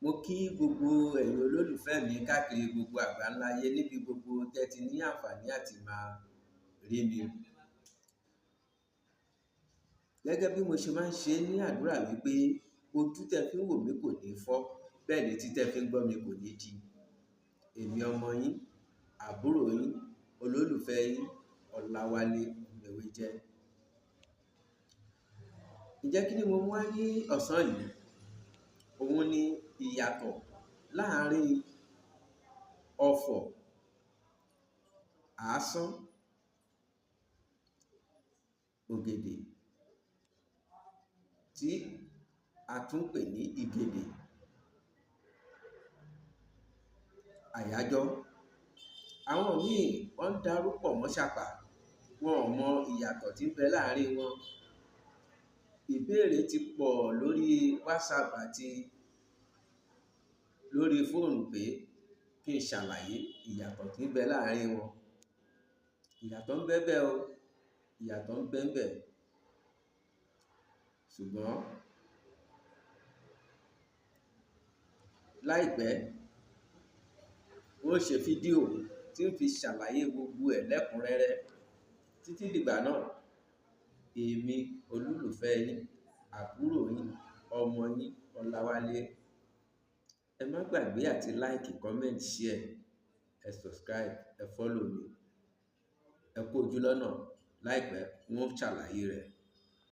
Mo kí gbogbo ẹ̀yin olólùfẹ́ mi káàkiri gbogbo àgbáńláyé níbi gbogbo tẹ́ ti ní àǹfààní àti máa rí mi. Gẹ́gẹ́ bí mo ṣe máa ń ṣe ní àdúrà wípé ojú tẹ́ fi ń wò mí kò ní fọ́, bẹ́ẹ̀ ni etí tẹ́ fi ń gbọ́ mi kò ní di. Èmi ọmọ yín, àbúrò yín, olólùfẹ́ yín, Ọláwálé Ọmọewéjẹ́. Ǹjẹ́ kí ni mo mú wá ní ọ̀sán yìí? Òun ni ìyàtọ̀ láàárín ọfọ̀, àásán, ògèdè tí a tún ń pè ní ìgèdè, àyájọ́. Àwọn míì wọ́n ń darúpọ̀ mọ́ ṣàpà, wọn ò mọ ìyàtọ̀ tí ń bẹ láàárín wọn. Ìbéèrè ti pọ̀ lórí WhatsApp àti lórí fóònù pé kí n ṣàlàyé ìyàtọ̀ tí ń bẹ láàárín wọn. Ìyàtọ̀ ń bẹ bẹ́ẹ̀ o, ìyàtọ̀ ń bẹ ń bẹ. Ṣùgbọ́n láìpẹ́, wọ́n ó ṣe fídíò tí ń fi ṣàlàyé gbogbo ẹ̀ lẹ́kùnrẹ́rẹ́. Títí dìgbà náà, èmi olólùfẹ́ yín, àbúrò yín, ọmọ yín, Ọláwálé. Ẹ má gbàgbé àti like, comment, share, ẹ subscribe, ẹ follow mi. Ẹ kú ojú lọ́nà, láìpẹ́ wọ́n ó ṣàlàyé rẹ̀.